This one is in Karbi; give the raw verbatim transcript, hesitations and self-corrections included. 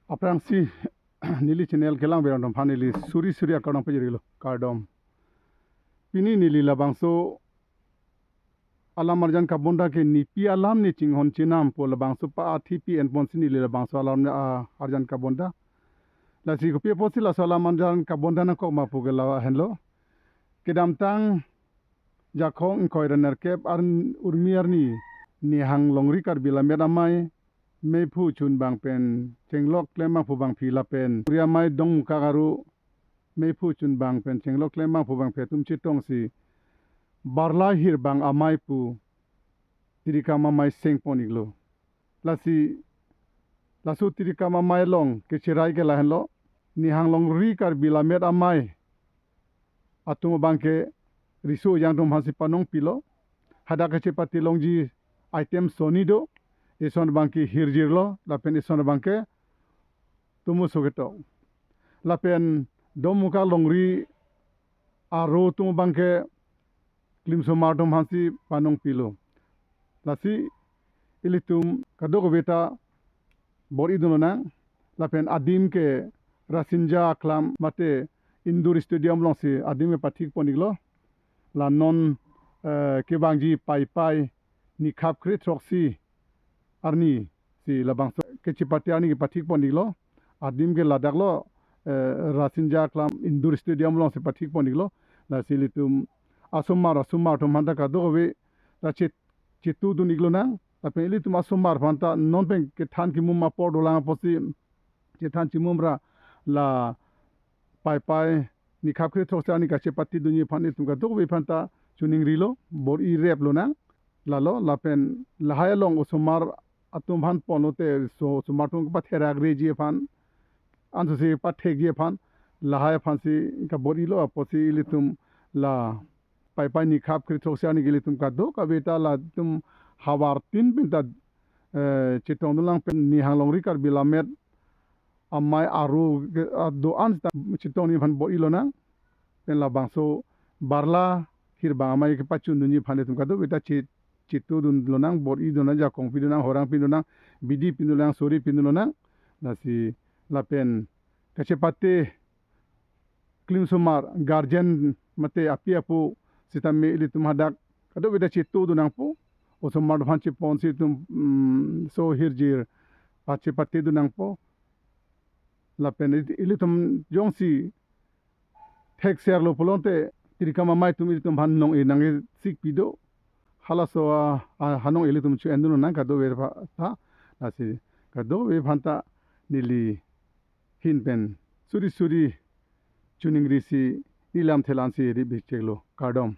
Aphrangsi neli channel kelang berang atum aphan neli suri suri akardom pajirlo, kardom. Pini neli labangso alam arjan kabonta ke nipi alam ne chinghon chenam pu labangso pa athi pi enponsi neli labangso alam, ah, arjan kabonta. Lasi kopi apotsi laso alam arjan kabonta nangkok ma pu ke la henlo. Kedamtang Jakhong ingkoi ra nerkep ar urmi arni Nihang Longri Karbi Lammet Amei meiphu chunbang pen chenglok klembang pu bangphi lapen Uri Amei Dongmukak Aru meiphu chunbang pen chenglok klembang pu bangphi atum chetongsi Barla Hirbang Amei pu tirikam amei sengpon-iklo. Lasi laso tirikam amei along kecherai ke la henlo, Nihang Longri Karbi Lammet Amei atum abangke riso ejang atum aphansi panong pilo. Hadak kachepate longji item soni do, eson abangke hirjirlo lapen eson abangke tomoso ketok. Lapen Dongmukak Longri Aru atum abangke klimsomar atum aphansi panong pilo. Lasi ilitum kadokave ta bor-i dun lonang. Lapen adim ke Rasinja Aklam mate Indoor Stadium alongsi adim ke pathikpon-iklo. La non, eh, kevangji Paipai nikhap kre throksi arni si labangso kachepate arni ke pathikpon-iklo. Adim ke ladaklo, eh, Rasinja Aklam Indoor Stadium alongsi pathikpon-iklo. Lasi ilitum asomar asomar atum aphanta kadokave ta che-, chetudun-ik lonang. Lapen ilitum asomar aphanta non pen kethan kemum apor dolang apotsi chethan chemum ra la Paipai nikhap kre throksi arni kachepatedunji aphan ilitum kadokave aphanta choningrilo, bor-i rep lonang. Lalo lapen lahai along osomar atum aphan ponlote so osomar atum kepatherakreji aphan, ansose pathekji aphan, lahai aphansi kabor-ilo apotsi ilitum la Paipai nikhap kre throksi arni ke ilitum kadokave ta latum havartin pen ta, eh, chetongdun lang pen Nihang Longri Karbi Lammet Amei Aru ke, ah, do-an ta chetongdunji aphan bor-i lonang. Pen labangso Barla Hirbang Amei kepachundunji aphan ilitum kadokave ta che-, chetudun lonang, bor-i dun lonang, jakong pidun lonang, horang pidun lonang, bidi pidun lonang, suri pidun lonang. Lasi lapen kachepate klimsomar, guardian mate api apo sitame ilitum hadak kadokave ta chetudun nangpo. Osomar atum aphan cheponsi itum, mm, so hirjir pachepatedun nangpo. Lapen ili-, ilitum jongsi thekserlo pulote tirikam amei atum ilitum aphan nong-e nangsikpi do. Halaso a, a, hanong-e ilitum cho-endun lonang kadokave aphan ta. Lasi kadokave aphanta neli ahin pen suri suri choningrisi neli lamthe la-ansi rip-ik cheklo, kardom.